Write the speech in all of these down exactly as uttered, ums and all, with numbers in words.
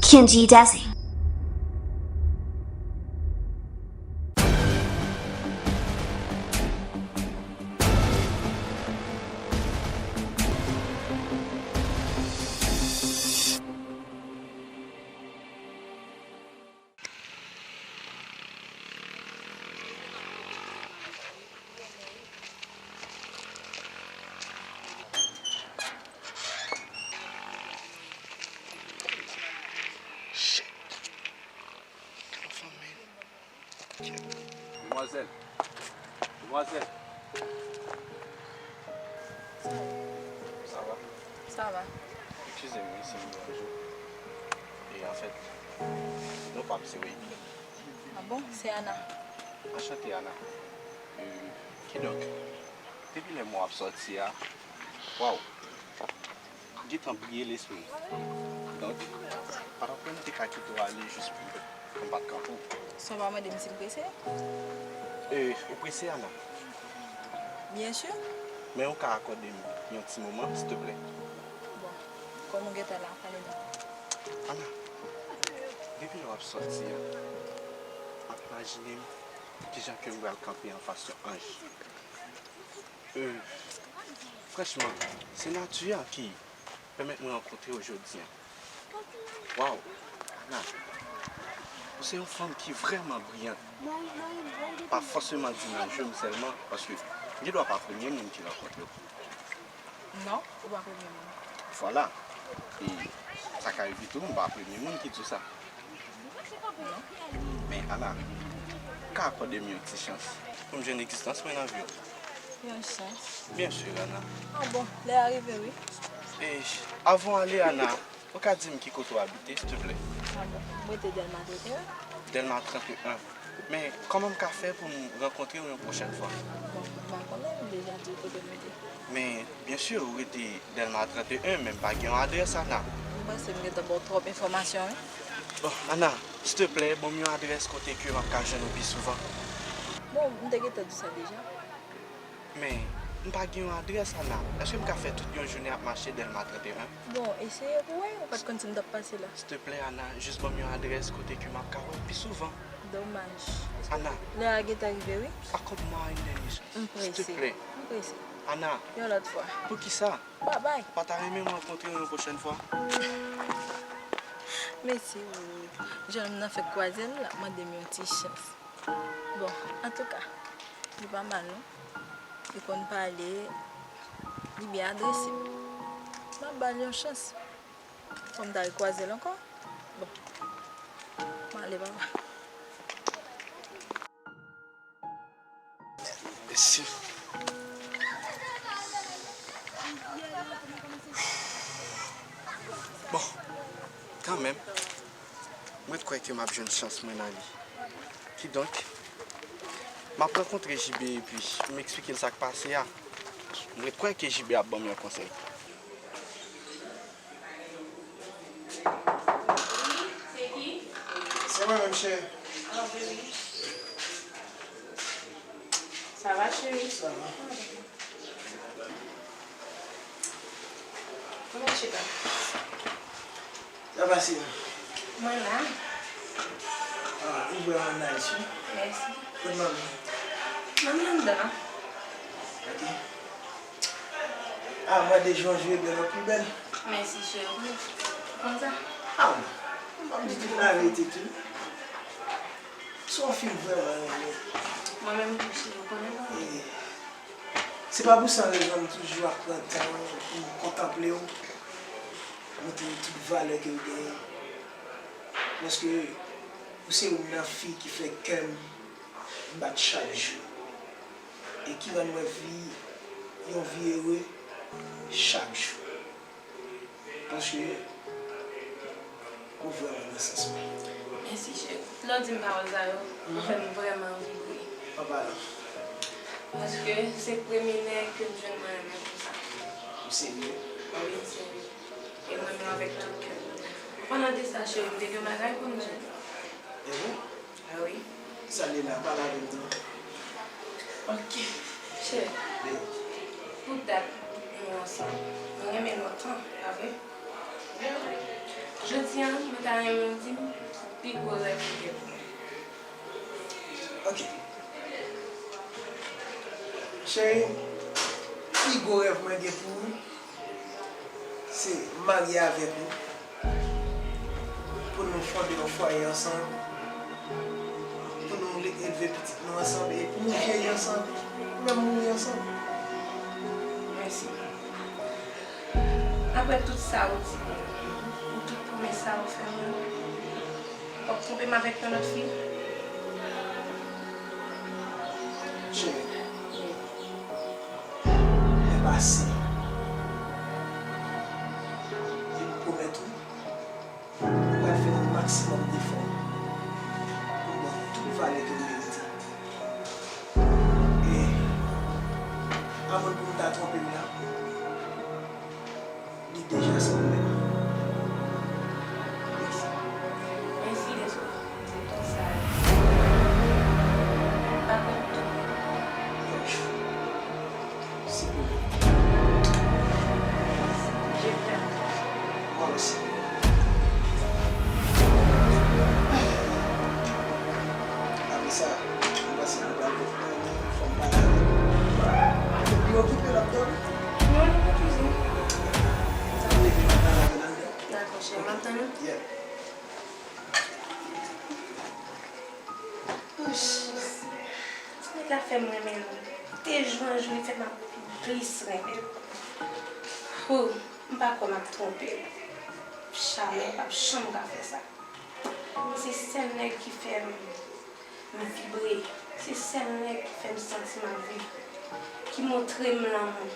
Kenji Desi. Shit. Kè fanm, man. Demwazèl. Demwazèl. Sa va? Sa va. Eskize m wi si m deranje w. E anfèt, non pa m se Wayne. Ah bon? Se Ana. Anchante, Ana. E, kidonk, depi lè m wè w ap sòti a, waw, m gentan bliye lespri m. Donk, pa t ap wè m te ka kite w ale jis pou, pou m pa t kanpe w. Sa w pa mande m si m prese? E, ou prese, Ana? Byen si. Men ou ka akòde m yon ti moman, silteplè? Bon, kòm ou gentan la, pale non. Ana, depi lè w ap sòti a, m ap imajine m kijan ke m pral kanpe anfas yon anj. E, franchman, se nati a ki pèmèt mwen rankontre w jodi a. Waw, Ana, ou se yon fanm ki vrèman briyant. Pa fòseman di nan je m sèlman, paske m gendwa pa premye moun ki rankontre w. Non, ou pa premye moun. Vwala. E sa ka rive tou, m pa premye moun ki di w sa. Non. Men, Ana, ou ka akòde m yon ti chans pou m jwenn egzistans mwen nan vi w? Yon chans? Byen si, Ana. Ah bon, lè a rive wi. E, avan w ale, Ana, ou ka di m ki kote w abite, silteplè? Ah bon, mwen rete Dèlma trannteyen. Dèlma trannteyen. Men, kòman m ka fè pou m rankontre w yon pwochèn fwa? Bon, m pa konnen, m deja di w kote m rete. Men, byen si, ou rete Dèlma trannteyen, men m pa gen yon adrès, Ana. M panse m gentan ba w twòp enfòmasyon, wi. Bon, Ana, silteplè, ban m yon adrès kote ke m ap ka jwenn ou pi souvan. Bon, m te gentan di w sa deja. Men, m pa gen yon adrès, Ana. Èske m ka fè tout yon jounen ap mache Dèlma trannteyen? Bon, eseye pou wè, ou pa t konn si m t ap pase la. Silteplè, Ana, jis ban m yon adrès kote ke m ap ka wè w pi souvan. Domaj. Ana. Lè a gentan rive, wi. Accorde-moi une deuxième chance. M prese. Silteplè. M prese. Ana. Yon lòt fwa. Poukisa? Babay. Ou pa ta renmen m rankontre w yon pwochèn fwa? Mèsi, wi. Jan m nan fèk kwaze m, l ap mande m yon ti chans. Bon, antouka, li pa mal non. Li konn pale, li byen adrese m. M ap ba l yon chans. Fò m ta rekwaze l ankò. Bon, m ale, papa. Mèsi. Bon, kanmenm, mwen t kwè ke m ap jwenn chans mwen nan li. Kidonk, m ap rankontre J B epi m eksplike l sa k pase a. Mwen t kwè ke J B ap ban m yon konsèy. Se mwen menm, cheri. Sa va, cheri? Sa va. Kòman chita? Sa pase? Mwen la. Ah, ou vrèman nice, wi. Mèsi. Kot manmi? Manmi anndan. Ok. Ah, mwen de jan w jwe bèl, w pi bèl. Mèsi, cheri. Konsa? Ah, m ap di tout laverite tou. Se yon fi m vrèman renmen. Mwen menm tou, cheri, ou konnen sa. E, se pa pou san rezon m toujou ap pran tan pou m kontanple w, montre w tout valè ke w genyen. Paske ou se youn nan fi ki fè kè m bat chak jou. E ki rann mwen viv yon vi ere chak jou. Paske ou vrèman nan sans mwen. Mèsi, cheri. Lè w di m pawòl sa yo, ou fè m vrèman vibre. Anpalan. Paske se premye nèg ke m jwenn mwen renmen konsa. Ou serye? Wi, m serye. E m renmen w avèk tout kè m. An palan de sa, cheri, m te gen yon bagay pou m di w. E vre? Ah wi. Sa l ye la, pale avè m non. Ok. Chè, pou dat nou ansanm, nou renmen lontan, pa vre? Jodi a, mwen ta renmen w di m pi gwo rèv ou gen pou mwen. Ok. Cheri, pi gwo rèv mwen gen pou ou, se marye avèk ou, pou nou fonde yon fwaye ansanm, pou nou le-, elve pitit nou ansanm, e pou nou vyeyi ansanm, pou nou menm mouri ansanm. Mèsi. Apre tout sa ou di, pou tout pwomès sa ou fè mwen, w ap twonpe m avèk yon lòt fi? Cheri, lè pase. E m pwomèt ou, mwen pral fè yon maksimòm defò pou w ban m tout valè ke w merite. E avan pou m ta twonpe m la, li deja se ou menm. Mèsi. Mèsi dèske w di m tout sa yo. Pa kont tout. Yes. Se pou ou. Je t'aime. Mwen osi. Apre sa, mwen panse nou pral fè yon fòm pale avè l. Li okipe, l ap dòmi. Non, li pa koze. Sa vle di nou pale avè l anndan? Dakò, cheri, m ap tann ou. Yeah. Oh, Jezi. Ti nèg la fè m renmen l. De jou an jou, li fè m ap plis renmen l. Hoo, m pa kwè m ap twonpe l. Jamè, m p ap janm ka fè sa. Se sèl nèg ki fè m, m vibre. Se sèl nèg ki fè m santi m ap viv. Ki montre m lanmou.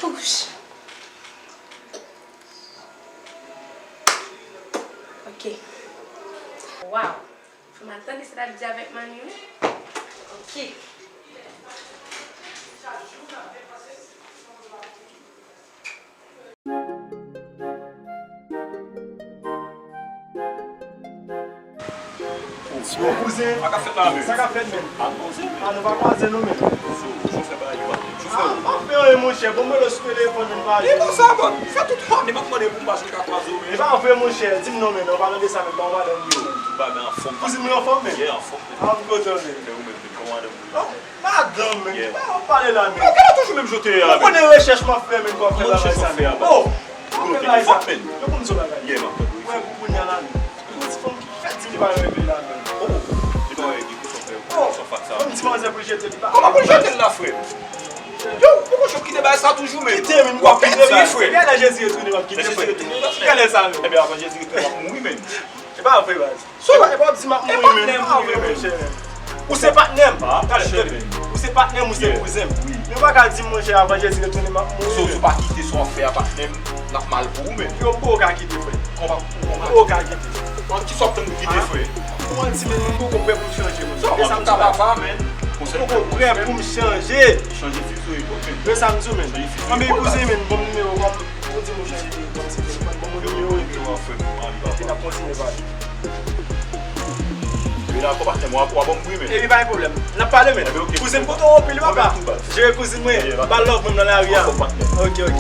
Ouch. Ok. Wow. Fò m al tande sa l ap di avèk Mani wi. Ok. Yo, kouzen, sa k ap fèt la menm? Sa k ap fèt menm? A, nou pa kwaze nou menm. Chofè pa yo, chofè. A, pa fè anyen, monchè. Bon, mwen sou telefòn, nou pale. E bon, sa bon. Fè tout hòm, li pa mande pou m pa jwe ka kwaze w menm. E pa vre, monchè. Di m non, menm. Ou pa nan de sa menm, pa w pa nan yo. Tout bagay anfòm. Kouzin mwen anfòm menm? Yeah, anfòm menm. A, m kontan menm. Fè ou menm, menm. Kòman w ale? Madanm, men, ki bagay w ap pale la, men? Ou genlè toujou menm jan w te ye a, men. Ou konnen rechèch m ap fè, men, pou w ap fè bagay sa, men. Oh! Ou ap fè bagay sa. Yo, pou m di w bagay. Wè, pou kounye a la, men. Yon ti fanm ki fèt di li pa renmen la, men. Oh! Li pa renmen, li konsa fè, konsa fè sa. Menm ti manzè pou l jete li pa. Kòman pou l jete l la, frè? Yo, ou konn jan w kite bagay sa toujou, men. Kite, men, m ap kite, frè. Genlè Jezi retounen, m ap kite, frè. Genlè sa, men. Ebyen, avan Jezi retounen, w ap mouri, men. E pa vre, baz. So, e pa, e pa w ap di m ap mouri, men. E pa vre, monchè. Ou se patnè m. Ah, monchè, men. Ou se patnè m, ou se kouzen m. Wi. Men w pa ka di m, monchè, avan Jezi retounen, m ap mouri, men. So, si w pa kite sa w ap fè a, patnè m, l ap mal pou ou, men. Yo, m poko ka kite, frè. Kòman, kòman? M poko ka kite. An, kisa w ap tann pou kite, frè? Ou manti, men, m poko prè pou m chanje, monchè. So, an tou ka, papa, men. M poko prè pou m chanje. Chanje fizyòloji, men. Men sa m di w, men. Chanje fizyòloji. Anben, kouzen, men, ban m nimewo w. Ou di m ou chanje kòmsi telefòn, ban mwen nimewo epi, epi n ap kontinye pale. Epi la, konpatnè m, w a, w a ban m bri, men. Epi pa gen pwoblèm. N ap pale, men. Ebyen, ok. Kouzen m kontan w anpil, papa. Jere kouzin mwen. Ba l love mwen nan lari a. Ok, ok.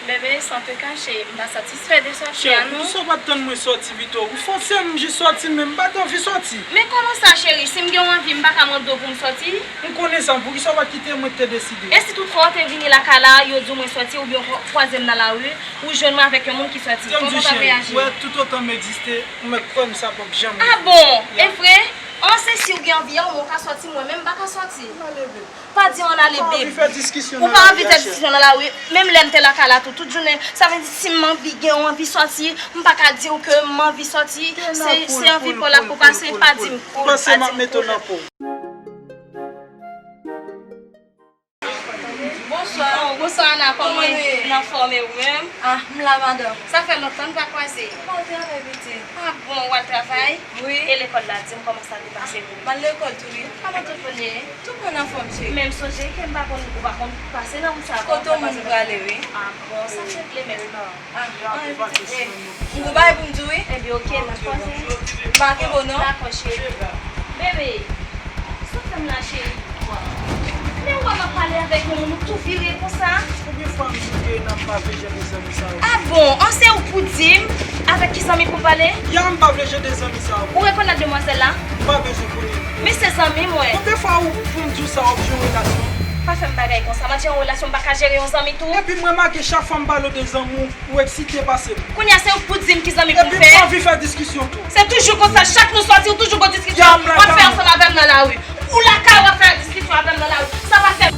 Bebe, san te kache, m pa satisfè de sòti a, non. Poukisa w pa t tann mwen sòti pito? Ou fòse m jis sòti, men m pa t anvi sòti. Men kòman sa, cheri? Si m gen yon anvi, m pa ka mande w pou m sòti? M konnen sa, poukisa w pa t kite mwen te deside? E si toutfwa w te vini lakay la, yo di w mwen sòti, oubyen w kwa-, kwaze m nan lari, ou jwenn mwen avèk yon moun ki sòti, kòman w t ap reyaji? Wè, toutotan m egziste, ou mèt kwè m sa p ap janm rive. Ah bon? E vre? An, se si w gen anvi a, ou mwen w ka sòti, mwen menm m pa ka sòti. Pa di ann ale, babe. Ou pa anvi fè diskisyon nan lari a, cheri. Ou pa anvi fè diskisyon nan lari. Menm lè m te lakay la tou, tout jounen, sa vle di si m anvi gen yon anvi sòti, m pa ka di w ke m anvi sòti. Se, se anvi pa w la pou pase, pa di m pou l, pa di m pou l. Panse m ap mete w nan po. Bon, Bonswa. Oh, bonswa, Ana. Kòman w ye? Kòman w ye? M anfòm, e ou menm? Ah, m la, madanm. Sa fè lontan n pa kwaze. M al travay, pitit. Ah bon, w al travay? Wi. E lekòl la, di m kòman sa te pase pou ou? M al lekòl tou, wi. Kòman tout moun ye? Tout moun anfòm, cheri. Men m sonje ke m pa konn, ou pa konn pase nan wout sa. Kote moun prale, wi. Ah bon, sa se vle menm. Ah, ah, eh, m gon bagay pou m di w, wi. Ebyen, oke, n ap kwaze. M pa gen bon non. Dakò, cheri. Bebe, sa w fè m la, cheri? Men ou wè m ap pale avèk yon moun, ou tou vire konsa. Konbyen fwa m di w ke n ap pa vle jan de zanmi sa yo? Ah bon, an se ou pou di m avèk ki zanmi pou m pale? Ya, m pa vle jan de zanmi sa yo. Ou rekonèt demwazèl la? M pa bezwen konnen. Men se zanmi mwen. Konbyen fwa ou pou m di w sa, w ap jere yon relasyon? Pa fè m bagay konsa. M ap jere yon relasyon, m pa ka jere yon zanmi tou. Epi m remake chak fwa m pale w de zanmi w, ou eksite pase m. Kounye a se ou k pou di m ki zanmi pou m fè. Epi m anvi fè diskisyon tou. Se toujou konsa, chak nou sòti, ou toujou gon diskisyon w ap fè ansanm avè m nan lari. Ou lakay, w ap fè diskisyon avè m nan lari. Sa pa fè